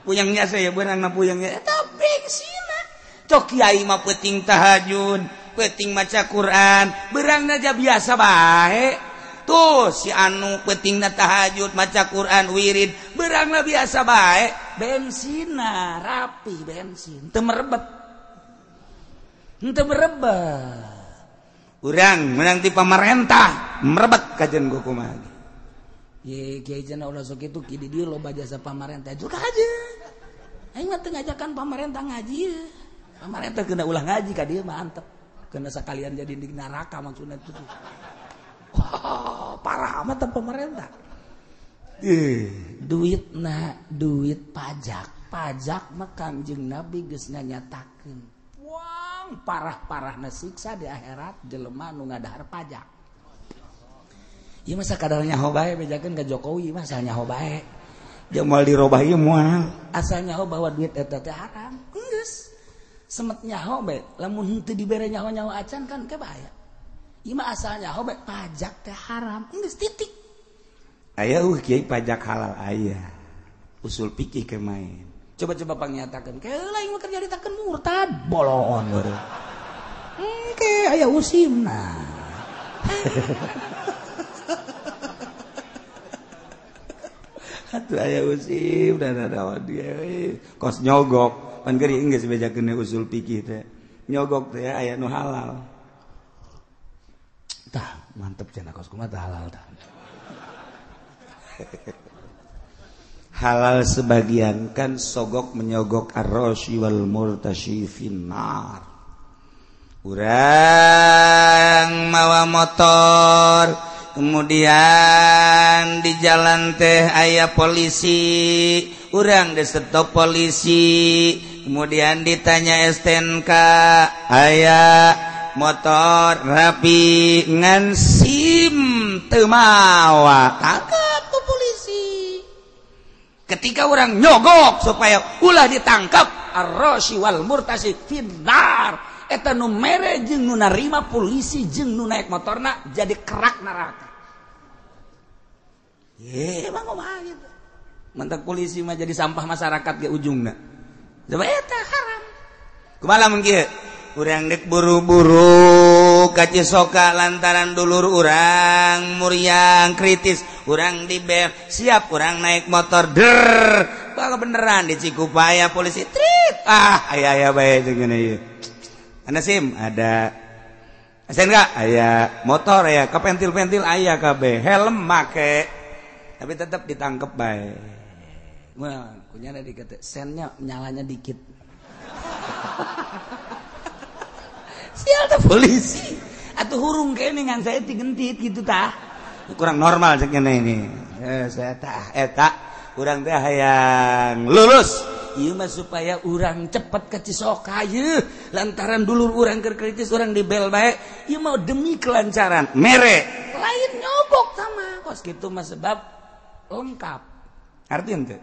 Speaker 1: Puyangnya saya beurangna puyangnya eta bengsina. Cok kiai mah peuting tahajud, peuting maca Quran, beurangna aja biasa bae. Tuh si anu peutingna tahajud, maca Quran, wirid, beurangna biasa bae. Bensina rapi bensin teu merebet. Henteu merebet. Urang menang ti pamarentah merebet kajen ku kumaha. Ye kiai cenah ulah sok kitu ki di dieu loba jasa pamarentah juga aja. Aing mah teu ngajakan pamarentah ngaji. Pamarentah kena ulah ngaji ka dieu mah antep. Kena sakalian jadi di neraka maksudna itu. Wah, parah amat pemerintah. Duit na duit pajak, pajak mah Kangjeng Nabi geus nganyatakeun. Buang parah-parahna siksa di akhirat jelema nu ngadahar pajak. Ieu mah sakadar nyaho bae bejakeun ka Jokowi mah asal nyaho bae. Jeung moal dirobah ieu moal. Asal nyaho bahwa duit eta teh haram. Geus. Semet nyaho bae, lamun henteu dibere nyaho-nyaho acan kan ke bahaya. Ieu mah asal nyaho bae pajak teh haram. Geus titik. Aya kiai pajak halal aya. Usul pikih ke main. Coba-coba pangnyatakeun. Keula ieu mah keur nyaritakeun murtad bolongon baru. Engke aya usimna. Atuh aya usim da da dia kos nyogok. Pan keur geus bejakeun usul pikih teh. Nyogok teh aya nu halal. Tah, mantep cenah kos kumaha tah halal tah. Halal sebagian kan sogok menyogok ar-rasyi wal murtasyi finnar. Urang mawa motor kemudian di jalan teh aya polisi, urang disetop polisi, kemudian ditanya STNK, aya motor rapi ngan SIM teu mawa, tangkap ku polisi. Ketika orang nyogok supaya ulah ditangkap, ar-rasyi wal murtasi finnar. Eta nu mere jeung nu narima polisi jeung nu naik motorna jadi kerak neraka. Ye, emang kumaha gitu. Mantak polisi mah jadi sampah masyarakat ge ujungna. Coba eta haram. Kumaha lamun kieu? Urang dek buru-buru ka Cisoka lantaran dulur urang muriang kritis, urang dibel, siap urang naik motor der. Bakal beneran di Cikupaya polisi trit. Ah, aya-aya bae jeung ngene ieu. Ana SIM ada. SNK aya, motor aya, kepentil-pentil aya kabeh, helm make. Tapi tetap ditangkep bae. Wah, kunyana dikata sennya nyalanya dikit. Sial teh polisi. Atuh hurung kene ngan saya digentit gitu tah. Kurang normal cek ngene ini. Saya tah eta urang teh hayang lulus. Ieu mah supaya urang cepet ke Cisoka ieu lantaran dulur urang keur kritis urang dibel bae. Ieu mah demi kelancaran. Mere lain nyogok sama kos kitu mah sebab lengkap. Artinya teh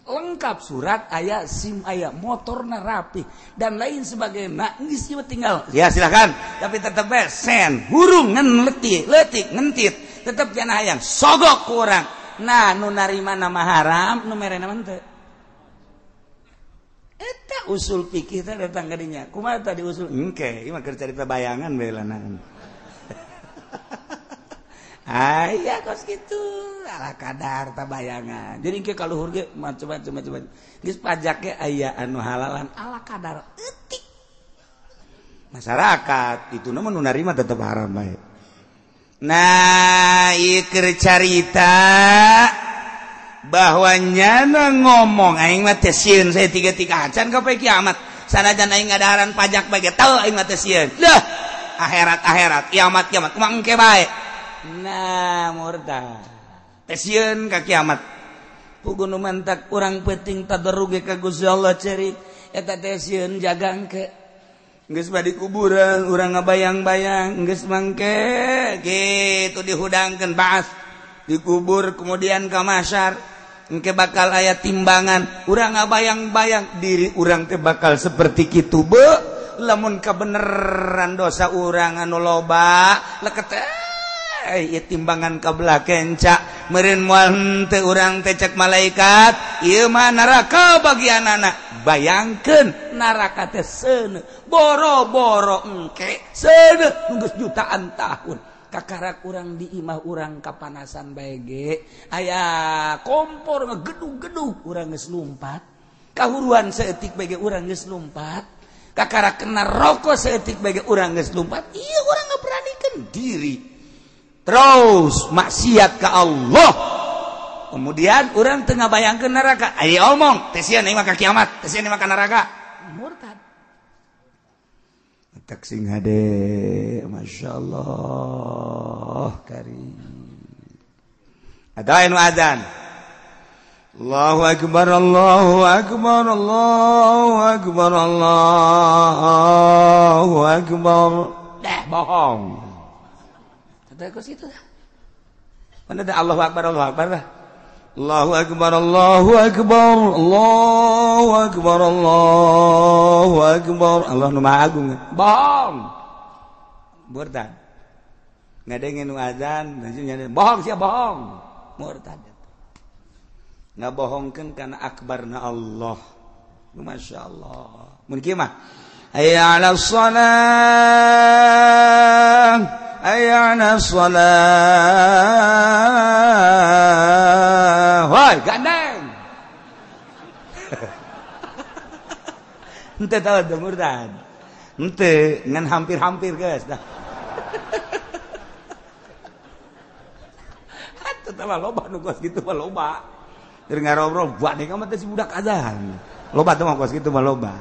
Speaker 1: lengkap surat aya, SIM aya, motorna rapi dan lain sebagainya. Geus ieu tinggal ya silakan, tapi tetep bae sen hurung ngan letik letik ngentit tetep jana hayang sogok ku urang. Nah nu narima nama haram nu merena mah teu. Eta usul fikih teh datang ka dinya. Kumaha tadi usul engke ieu mah keur carita bayangan bae lanaan. Aya kos kitu ala kadar ta bayangan. Jadi engke kaluhur ge macam-macam. Geus pajak ge aya anu halalan ala kadar eutik. Masyarakat itu nu narima tetep haram bae. Nah, ieu keur carita bahwa nyana ngomong aing mah teh sieun saya tiga-tiga acan ka poe kiamat. Sanajan aing ngadaharan pajak bae ge teu aing mah teh sieun. Leuh, akhirat-akhirat, kiamat-kiamat kumaha engke bae. Nah, murtad. Teh sieun ka kiamat. Pugu nu mantak urang peuting tadarruge ka Gusti Allah cerik eta teh sieun jaga engke. Geus badi kuburan urang ngabayang-bayang geus mangke kitu dihudangkeun baas dikubur kemudian ka mahsyar engke bakal aya timbangan urang ngabayang-bayang diri urang teh bakal seperti kitu be lamun kabeneran dosa urang anu loba leket ieu timbangan kabelah kenca meureun moal henteu urang teh cek malaikat ieu mah neraka bagianana. Bayangkeun neraka teh seuneu boro-boro engke seuneu geus jutaan tahun kakarak urang di imah urang kapanasan bae ge aya kompor ngegedug-gedug urang geus lumpat kahuruan saeutik bae ge urang geus lumpat kakarak kena rokok saeutik bae ge urang geus lumpat ieu urang ngaberanikeun diri terus maksiat ka Allah. Kemudian orang tengah bayangkeun neraka aya omong teh sieun aing mah ka kiamat teh sieun aing mah ka neraka murtad. Tak sing hade masyaallah karim. Ada anu azan Allahu akbar Allahu akbar Allahu akbar Allahu akbar. Dah bohong. Tadi kos itu dah. Mana ada Allahu akbar Allahu akbar dah. Allahu akbar Allahu akbar Allahu akbar Allahu akbar. Allah nu maha agung. Bohong. Murtad. Ngadengin nu azan, bohong sia bohong. Murtad. Ngabohongkeun kana akbarna Allah. Masyaallah. Mun kieu mah hayya 'alas shalah hayya 'alas shalah. Woi, gandeng. Henteu tahu teu murtad. Henteu ngan hampir-hampir geus dah. Atuh tah loba nu kos kitu mah loba. Keur ngarobrol buat deui mah teh si budak azan. Loba teh mah kos kitu mah loba.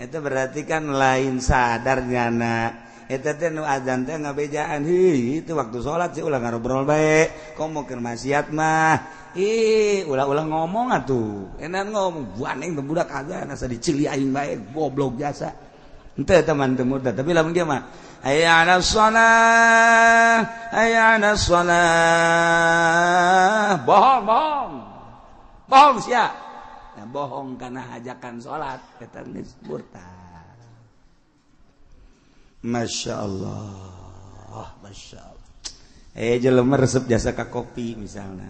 Speaker 1: Eta berarti kan lain sadar nyana. Eta teh nu azan teh ngabejaan heuh itu waktu salat sih ulah ngarobrol bae. Komo keur maksiat mah. Ih, ulah-ulah ngomong atuh. Enak ngomong buaneng teh budak azan asa dicili aing bae goblok jasa. Henteu teman teu murtad, tapi lamun kieu mah hayya 'alas shalah, hayya 'alas shalah. Bohong, bohong. Bohong sia. Nah, bohong karena ajakan salat eta geus murtad. Masya Allah, Masya Allah. Jelema resep jasa ka kopi misalnya.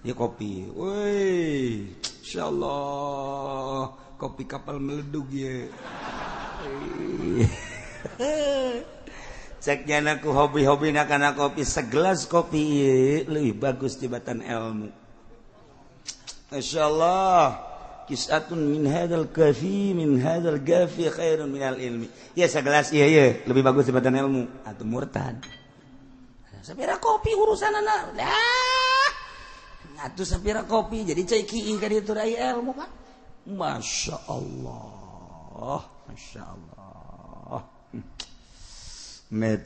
Speaker 1: Ya kopi. Woi, insyaallah kopi kapal meledug ye. Cek nyana ku hobi-hobi na kana kopi, segelas kopi ye leuwih bagus tibatan ilmu. Masyaallah. Kisatun min hadzal kafi min hadzal gafi khairun minal ilmi. Ya segelas ieu ye lebih bagus tibatan ilmu atuh murtad. Sapira kopi urusanana. Dah. Atuh sapira kopi jadi cai kieu ka ditu rai ilmu Pak. Masya Allah, Masya Allah.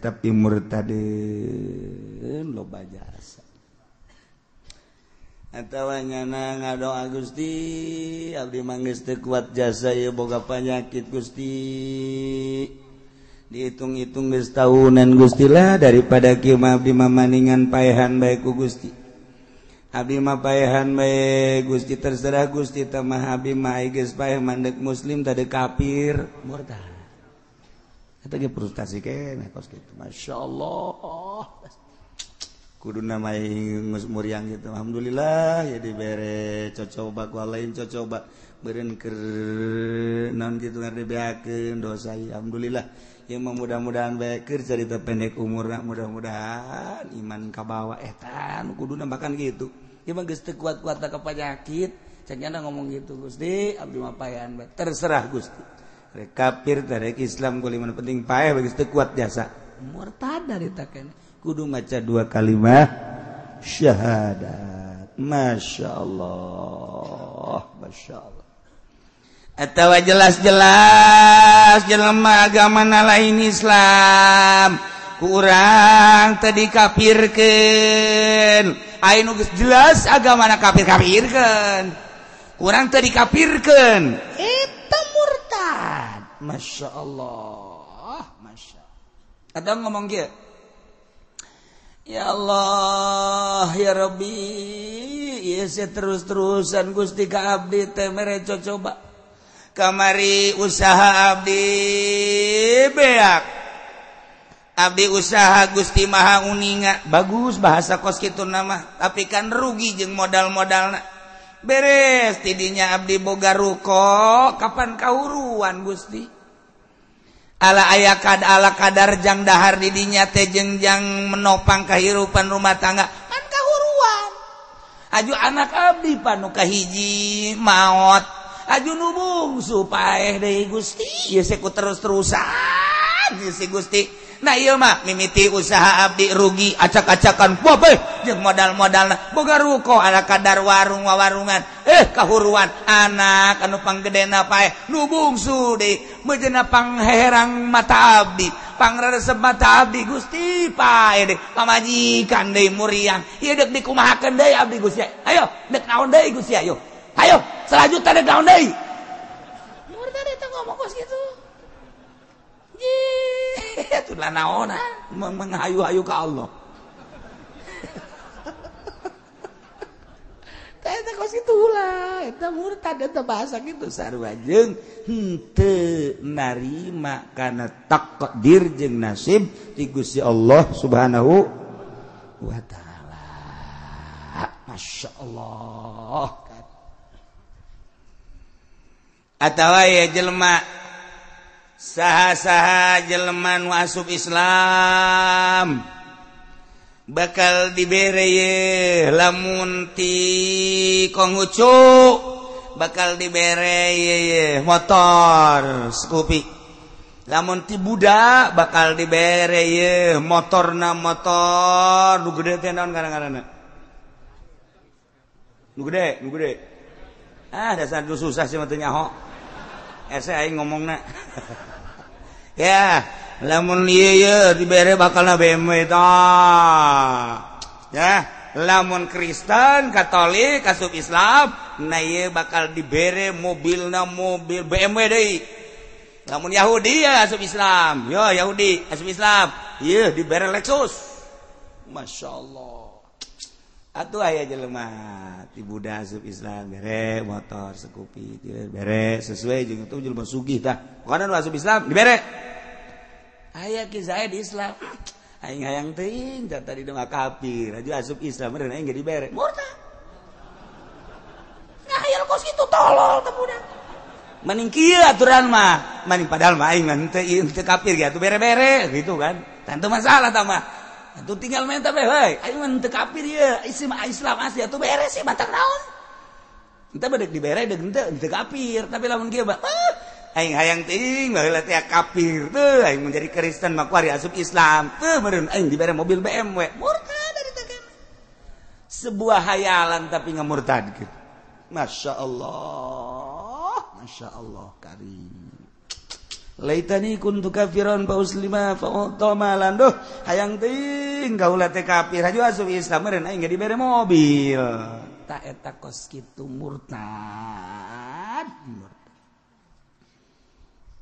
Speaker 1: Tapi murtadin loba jasa. Atawa nyana ngadoa Gusti, abdi mah geus teu kuat jasa ieu boga panyakit Gusti. Dihitung-hitung geus tahunan Gusti lah daripada kieu mah abdi mah maningan paehan bae ku Gusti. Abdi mah paehan bae Gusti terserah Gusti teh mah abdi mah geus paeh mandek muslim tade kafir murtad. Eta ge frustasi keneh kos kitu. Masyaallah. Kuduna mah geus muriang gitu. Alhamdulillah ya dibere cocoba ku lain cocoba beureun keur naon kitu ngadebeakeun dosa alhamdulillah. Ya mudah-mudahan bae keur carita pendek umurna mudah-mudahan iman kabawa eta nu kuduna bahkan gitu. Ieu mah geus teu kuat-kuat ka panyakit, cek nyana ngomong gitu Gusti, abdi mah paehan bae. Terserah Gusti. Rek kafir rek Islam kuliman penting paeh geus teu kuat jasa. Murtad dari taken. Kudu maca dua kalimat syahadat. Masya Allah, Masya Allah. Atawa jelas-jelas jelema agama lain Islam kurang tadi kafirkeun. Aya nu geus jelas agamana kafir-kafirkeun. Kurang tadi kafirkeun. Eta murtad. Masya Allah, Masya Allah. Atau ngomong kieu. Ya Allah, ya Rabbi, ieu terus-terusan Gusti ka abdi teh mere cocoba. Kamari usaha abdi beak. Abdi usaha Gusti Maha Uninga. Bagus bahasa kos kitu nama, tapi kan rugi jeung modal-modalna. Beres tidinya abdi boga ruko, kapan kahuruan Gusti? Ala aya kad ala kadar jang dahar didinya teh jeung jang menopang kehidupan rumah tangga kan kahuruan. Aju anak abdi panu kahiji maot, aju nu bungsu paeh deui Gusti. Ieu ku terus-terusan ieu si Gusti. Nah ieu mah mimiti usaha abdi rugi acak-acakan bobeh jeung modal-modalna boga ruko ala kadar warung wawarungan kahuruan anak anu panggedena paeh nu bungsu deui meujeuhna pangherang mata abdi pangresep mata abdi Gusti paeh deui pamajikan deui muriang ieu deuk dikumahakeun deui abdi Gusti ayo deuk naon deui Gusti ayo ayo selanjutnya deuk naon deui murtad eta ngomong kos kitu. Itu lah naona menghayu-hayu ke Allah. Eta kos kitu lah, eta murtad eta bahasa kitu sarua jeung henteu narima kana takdir jeung nasib ti Gusti Allah Subhanahu wa taala. Masya Allah. Atawa ya jelema saha-saha jelema nu asup Islam bakal dibere ye lamun ti Konghucu bakal dibere ye motor Scoopy, lamun ti Buddha bakal dibere ye motorna motor nu gede teh naon ngaranna nu gede ah dasar nu susah sih mah teu nyaho ese aing ngomongna. Ya, lamun ieu ye dibere bakalna BMW tah. Ya, lamun Kristen, Katolik, asup Islam, nah ieu bakal dibere mobilna mobil BMW deui. Lamun Yahudi ya asup Islam, yo Yahudi asup Islam, ieu dibere Lexus. Masya Allah. Atuh aya jelema ti Buddha asup Islam bere motor Scoopy bere sesuai jeung itu jelema sugih tah. Pokona nu asup Islam dibere. Aya ki Zaid Islam. Aing hayang teuing tadi mah kafir, aju asup Islam meureun aing ge dibere. Murtad. Ngahayal kos kitu tolol teh budak. Mending kieu aturan mah, mending padahal mah aing mah henteu kafir ge atuh bere-bere gitu kan. Tentu masalah tah mah. Atuh tinggal minta bae heuy, aing mah henteu kafir ieu, Islam asli atuh bere sih batak naon. Henteu bedek dibere deuk henteu kafir, tapi lamun kieu mah aing hayang teuing baheula teh kafir teu aing menjadi Kristen mah kuari asup Islam teu meureun aing dibere mobil BMW murtad dari teh sebuah hayalan tapi ngamurtad gitu. Masya Allah, Masya Allah karim. Laitani kuntu kafiran fa uslima fa utamalan duh hayang teuing kaula teh kafir haju asup Islam meureun aing ge dibere mobil ta eta kos kitu murtad.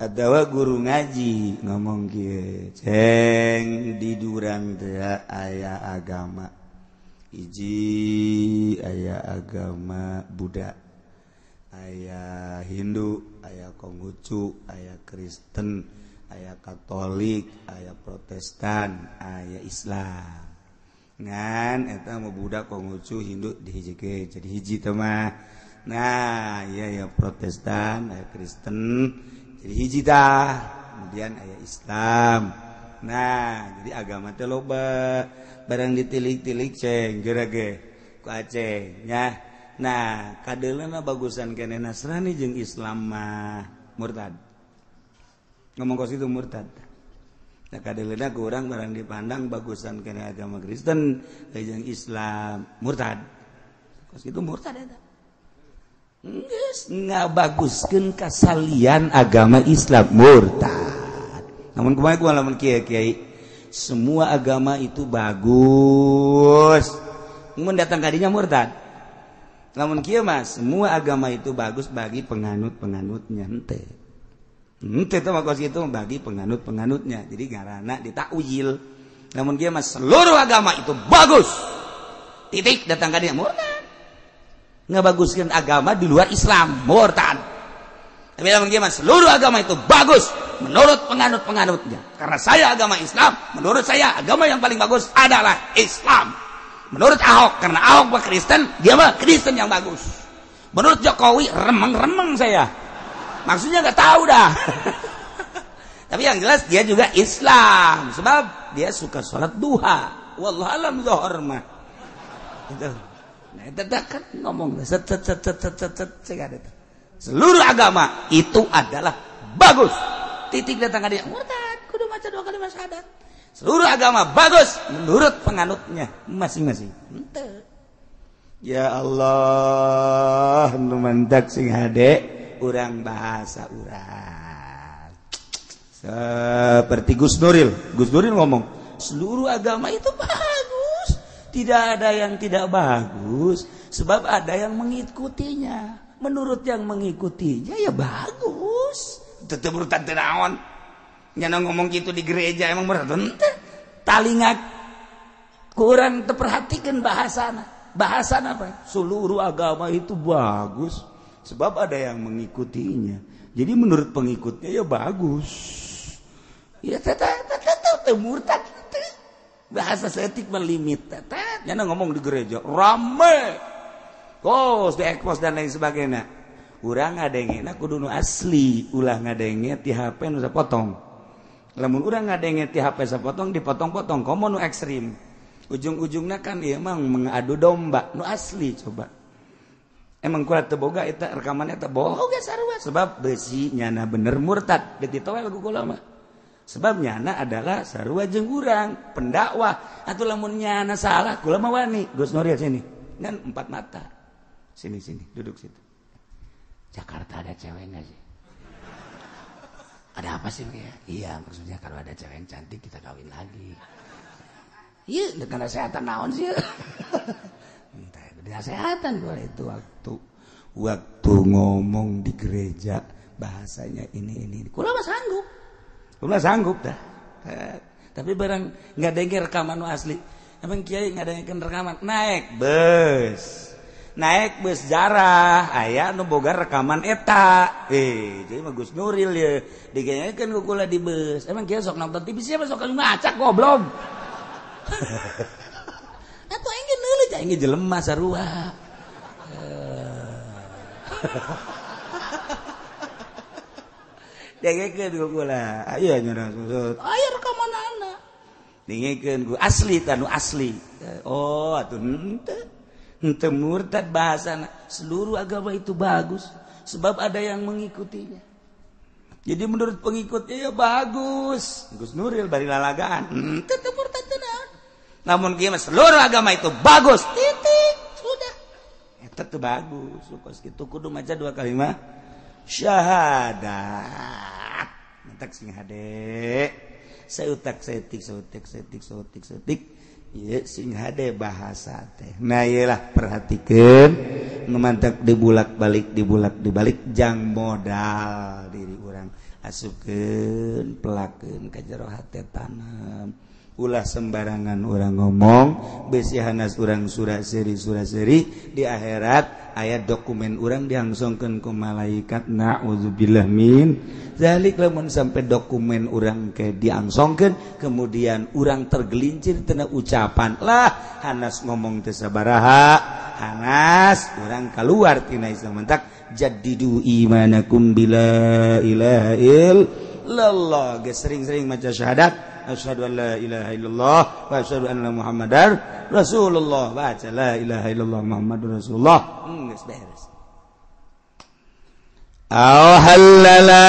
Speaker 1: Adawa guru ngaji ngomong kieu ceng di durang teh aya agama hiji aya agama Buddha aya Hindu aya Konghucu aya Kristen aya Katolik aya Protestan aya Islam ngan eta mah Buddha Konghucu Hindu dihijikeun jadi hiji teh mah nah iya ya Protestan aya Kristen jadi hiji dah kemudian aya Islam. Nah jadi agama teh loba barang ditilik-tilik ceng geura ge ku Aceh nya. Nah kadeuleuna bagusan keneh Nasrani jeung Islam mah murtad ngomong kos itu murtad. Nah kadeuleuna ku urang barang dipandang bagusan keneh agama Kristen jeung Islam murtad kos itu murtad eta. Geus ngabaguskeun kasalian agama Islam murtad. Namun kumaha kumaha lamun kiai-kiai semua agama itu bagus. Mun datang kadinya murtad. Lamun kieu mah semua agama itu bagus bagi penganut-penganutnya henteu. Henteu teh mah kos kitu bagi penganut-penganutnya. Jadi ngaranna ditakwil. Lamun kieu mah seluruh agama itu bagus. Titik datang kadinya murtad. Ngabaguskan agama di luar Islam murtad. Tapi lamun kieu mah seluruh agama itu bagus menurut penganut-penganutnya. Karena saya agama Islam, menurut saya agama yang paling bagus adalah Islam. Menurut Ahok, karena Ahok mah Kristen, dia mah Kristen yang bagus. Menurut Jokowi, remeng-remeng saya. Maksudnya nggak tahu dah. Tapi yang jelas dia juga Islam, sebab dia suka sholat duha. Wallahu alam zuhur mah. Gitu. Nah, itu kan ngomong set set set set set set set. Seluruh agama itu adalah bagus. Titik datang dia murtad, kudu maca dua kali syahadat. Seluruh agama bagus menurut penganutnya masing-masing. Henteu. Ya Allah, nu mantak sing hade urang bahasa urang. Seperti Gus Nuril. Gus Nuril ngomong, seluruh agama itu bagus. Tidak ada yang tidak bagus, sebab ada yang mengikutinya. Menurut yang mengikutinya ya bagus. Tetep murtad teu naon. Nyana ngomong gitu di gereja emang murtad henteu. Talinga kurang terperhatikan bahasana. Bahasana apa? Seluruh agama itu bagus sebab ada yang mengikutinya. Jadi menurut pengikutnya ya bagus. Ya tetep murtad. Bahasa seetik melimit. Nyana ngomong di gereja rame. Kos di ekpos dan lain sebagainya. Urang ngadengena kudu nu asli, ulah ngadenge ti HP nu sapotong. Lamun urang ngadenge ti HP sapotong dipotong-potong komo nu ekstrim. Ujung-ujungna kan ieu emang mengadu domba nu asli coba. Emang kuat teu boga eta rekamannya teh boga sarua sebab besi nyana bener murtad deuk ditowel ku kula mah. Sebab nyana adalah sarua jeung urang pendakwah atuh lamun nyana salah kula mah wani. Gus Nuril sini kan empat mata. Sini sini duduk situ. Jakarta ada cewek enggak sih? Ada apa sih ya? Iya maksudnya kalau ada cewek yang cantik kita kawin lagi. Iya dengan kesehatan naon sih? Entah dengan kesehatan boleh itu waktu ngomong di gereja bahasanya ini. Kula mah sanggup. Kula sanggup dah. Tapi barang nggak denger rekaman nu asli. Emang kiai nggak dengerin rekaman naik bus. Naik bus jarah aya nu boga rekaman eta. Jadi mah Gus Nuril ya digenyekeun ku kula di bus. Emang kieu sok nonton TV siapa sok ngacak goblok. Atuh aing ge neuleuh aing ge jelema sarua. Dengekeun ku kula. Aya nyerang susut. Aya rekamanana. Dengekeun ku asli tanu asli. Oh, atuh henteu. Henteu murtad bahasana. Seluruh agama itu bagus sebab ada yang mengikutinya. Jadi menurut pengikutnya ya bagus. Gus Nuril bari lalagaan. Henteu teu murtad teu naon. Namun kieu mah seluruh agama itu bagus. Titik. Sudah. Eta teu bagus. Kos kitu kudu maca dua kalimat syahadat. Mentak sing hade. Seutak setik seutik setik seutik setik. Ieu sing hade bahasa teh. Nah ieu lah perhatikeun nu mantak dibulak-balik dibulak-dibalik jang modal diri urang asupkeun pelakeun ka jero hate tanam. Ulah sembarangan orang ngomong besi hanas orang surat seri di akhirat ayat dokumen orang diangsongkeun ku malaikat naudzubillah min zalik. Lamun sampai dokumen orang ke diangsongkeun kemudian orang tergelincir tina ucapan lah hanas ngomong teu sabaraha hanas orang keluar tina Islam. Mentak jaddidu imanakum bila ilaha illallah. Geus sering-sering maca syahadat asyhadu an la ilaha illallah wa asyhadu anna muhammadar rasulullah. Baca la ilaha illallah muhammadur rasulullah. Geus beres. Aw halala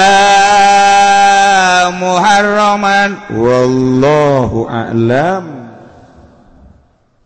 Speaker 1: muharraman wallahu a'lam.